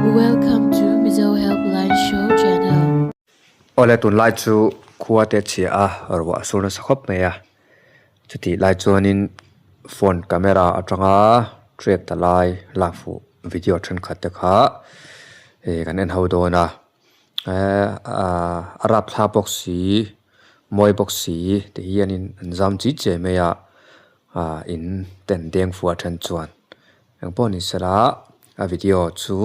Welcome to Mizo Helpline Show channel. Awle tunlai chu khua te chhia a ruah a sur nasa khawp mai a, chutih lai chuanin phone camera atanga track ta lai lak fuh video thenkhat te kha ih kan en ho dawn a. Eee aaa a rapthlak bawk si mawi bawk si ti hianin an zam chi chiai mai a aaa in ten deng fua then chuan engpawh ni sela a video chu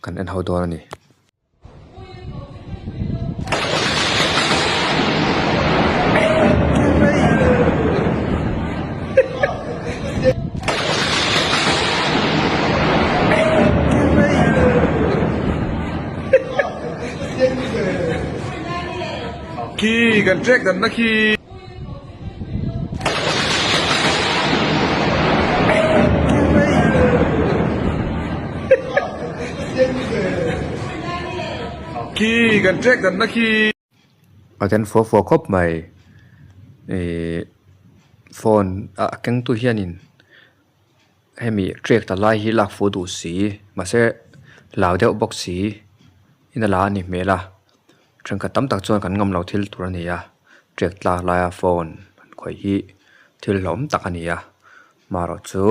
kan en ho dawn a ni. Khi kan trek dan na khi. Khi kan trek dan na khi. A then fua fua khawp mai ihh phone a keng tu hianin hemi trek ta lai hi lak fuh duh si mahse hlau deuh bawk si in a la a ni hmel a thenkhat tam tak chuan kan ngam lo thil tur a ni a trek tlak laia phone an khawih hi thil hlauhawm tak a ni a marawh chu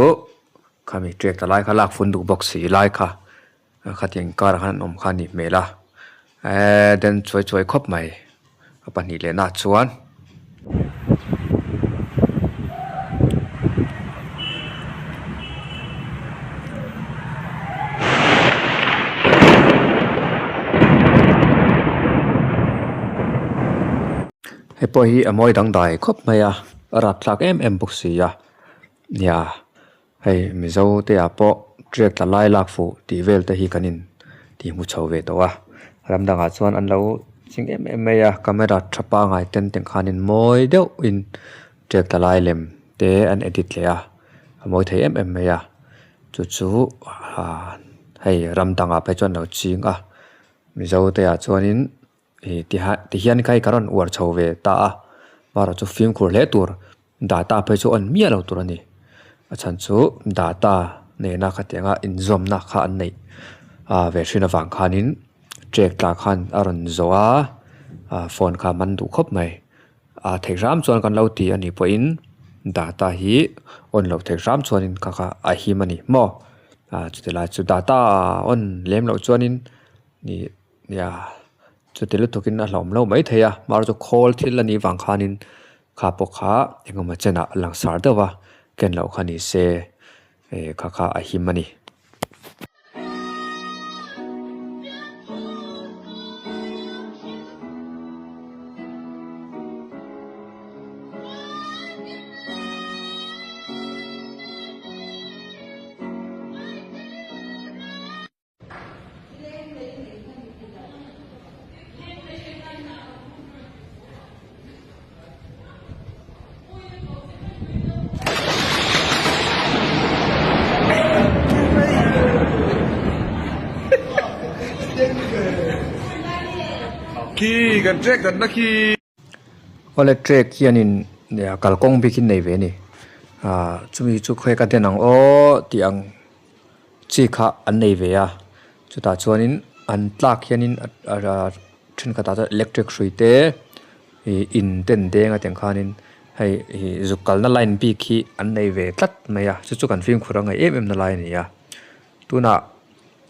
khami trek ta lai kha lak fun duh bawk si lai kha. Khatiang karah khan an awm kha a nih hmel a eee then chuai chuai khawp mai a pahnih leh nah chuan. Hei pawh hi a mawi dangdai khawp mai a a rapthlak em em bawk si a nia. Hei Mizo te ah pawh trek tla lai lak fuh tih vel te hi kan in tih hmu chho ve tawh a ram dangah chuan an lo ching em em mai a camera tha pangai ten te khanin mawi deuh in trek tla lai lem te an edit leh a a mawi thei em em mai a chu chu ah hei ram dangah phei chuan an lo ching a Mizo te ah chuanin. Ih tiha tihian kha hei ka rawn uar chho ve ta a marawh chu fimkhur hle tur data phei chu on miah lo tur a ni a chhan chu data nena khatianga inzawmna kha an neih ah ve hrin avang khanin trek tla khan a rawn zawh a ah phone kha a man duh khawp mai ah theih hram chuan kan lo ti a nih pawhin data hi on loh theih hram chuanin kha kha a him a ni maw ah chuti lai chu data on lem loh chuanin ih. Nia chuti lutukin a hlauhawm lo maithei a hmar chu khawl thil a nih vang khanin kha pawh kha engemaw chenah a langsar deuh a ken loh kha ni se eh kha kha a him a ni. Khi kan trek dan na khi. Awle trek hianin kalkawng bik hi nei ve a ni ah chumi chu khawi ka den ang aw tih ang. Chi kha an nei ve a chutah chuanin an tlak hianin thenkhatah chuan electric hrui te ih in te an deng a tiang khanin hei ih zuk kalna line bik hi an nei ve tlat mai a chu chu kan fimkhur a ngaih em em na lai a ni a tunah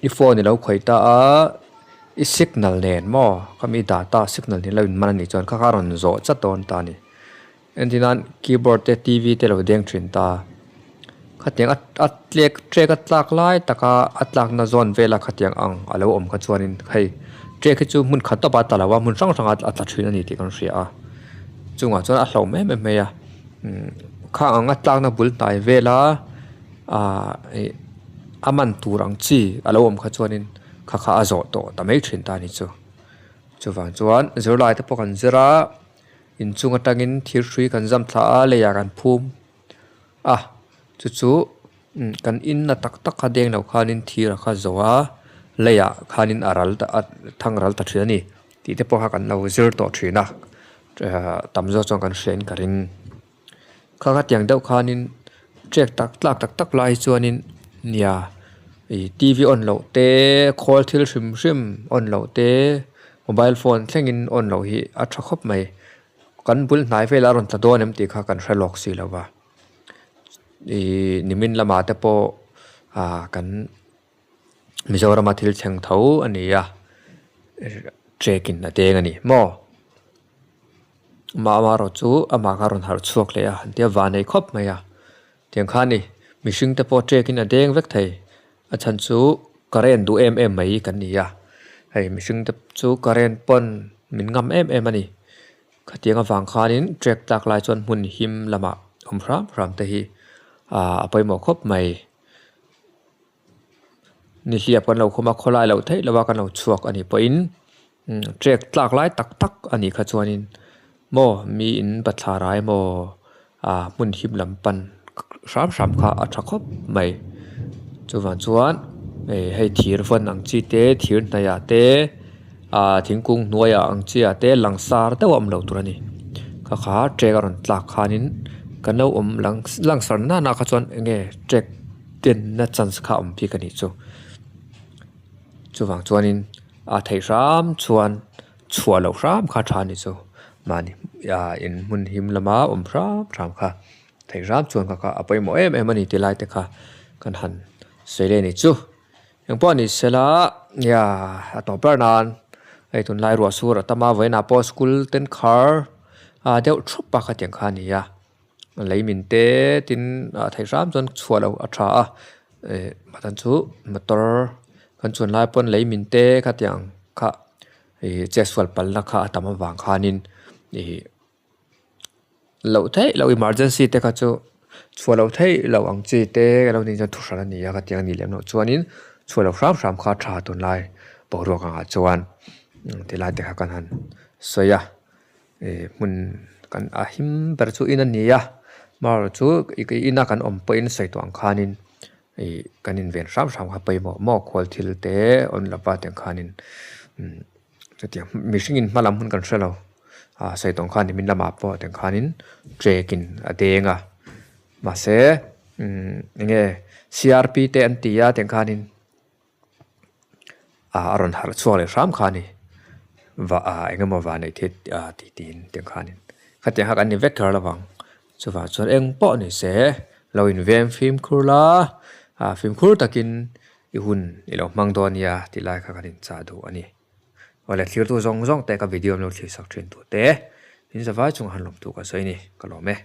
i phone i lo khawih ta a i signal nen maw khami data signal nen lo in man a nih chuan kha kha a rawn zawh chat dawn ta a ni. Entirnan keyboard te t v te lo deng thin ta. Khatiang a a tlek trek a tlak lai taka a tlakna zawn vela khatiang ang a lo awm kha chuanin hei trek hi chu hmun khat tawpah a tla lo a hmun hrang hrangah a tla thin a ni tih kan hria a. Chungah chuan a hlauh em em mai a umm khang ang a tlakna bul hnai vela ahh ih a man tur ang chi a lo awm kha chuanin kha kha a zawh tawh ta mai thin ta a ni chu. Chuvang chuan zirlai te pawh kan zir a. Inchung atangin thir hrui kan zam thla a leiah kan phum a chu chu kan in na tak tak kha deng lo khanin thir a kha zo a leiah khanin a ral ta a thang ral ta thin a ni tih te pawh kha kan lo zir tawh thin a tam zawk chuan kan hria in ka ring. Kha khatiang deuh khanin trek tak tlak tak tak lai chuanin nia. Ih T_V on loh te khawl thil hrim hrim on loh te mobile phone thlengin on loh hi a tha khawp mai. Kan bul hnai velah a rawn tla dawn em tih kha kan hre lawk si lo va. Ih nimin lamah te pawh ah kan Mizorama thil thleng tho a ni a trek in a deng a ni maw. Amah erawh chu amah kha a rawn harh chhuak leh a tia van nei khawp mai a. Tiang kha a ni mihring te pawh trek in a deng vek thei a chhan chu current duh em em mai kan ni a hei mihring te chu current pawn min ngam em em a ni. Khatiang avang khanin trek tlak lai chuan hmun him lamah awm hram hram te hi ah a pawimawh khawp mai. Nihliap kan lo khum a khawlai loh theih lova kan lo chhuak a nih pawhin trek tlak lai tak tak a nih kha chuanin maw miin bathlar ah emaw ah hmun him lam pan hram hram kha a tha khawp mai. Chuvang chuan hei thir vawn ang chi te thir hnaih ah te ah thingkung hnuaiah ang chi ah te langsar deuh a awm lo tur a ni. Kha kha trek a rawn tlak khanin kan lo awm langsar nana kha chuan eng nge trek denna chance kha a awm bik a nih chu. Chuvang chuanin a theih hram chuan chhuah loh hram kha tha a ni chu. Mahni ah in hmun him lama awm hram hram kha theih hram chuan kha kha a pawimawh em em a ni ti lai te kha kan han sawi leh a ni chu. Engpawh a ni sela nia a tawp ber nan hei tunlai ruah sur a tam a vawiinah pawh school ten khar ah deuh thup a khatiang kha a ni a. Lei min te tin ah theih hram chuan chhuah loh a tha a eh mahtan chu motor kan chuan lai pawn lei min te khatiang kha ih chetsual palna kha a tam avang khanin ih loh theih loh emergency te kha chu chhuah loh theih loh ang chi te a lo nih chuan thu hran a ni a khatiang a nih lem loh chuanin chhuah loh hram hram kha a tha tunlai boruak angah chuan tilai te kha kan han sawi a. Ih hmun kan a him ber chu in a ni a amaherawh chu ina kan awm pawhin sawi tawh ang khanin ih kan inven hram hram kha pawimawh maw khual thil te awm lova tiang khanin umm chutiang mihringin hma lam hun kan hre lo ah sawi tawh ang khan nimin lamah pawh tiang khanin trek in a deng a mahse umm eng nge C R P te an ti a tiang khanin. Ah a rawn harh chhuak leh hram kha a ni va ah eng emaw va neih theih ah tih tiin tiang khanin khatiang kha kan ni vek kher lo vang chuvang chuan eng pawh ni se lo inveng fimkhur la ah fimkhur takin i hun i lo hmang dawn nia tih lai kha kan inchah duh a ni awle thirtu zawng zawng te ka video an lo thlir sak thin tute in zavai chungah han lawmtu ka sawi a ni ka lawm e.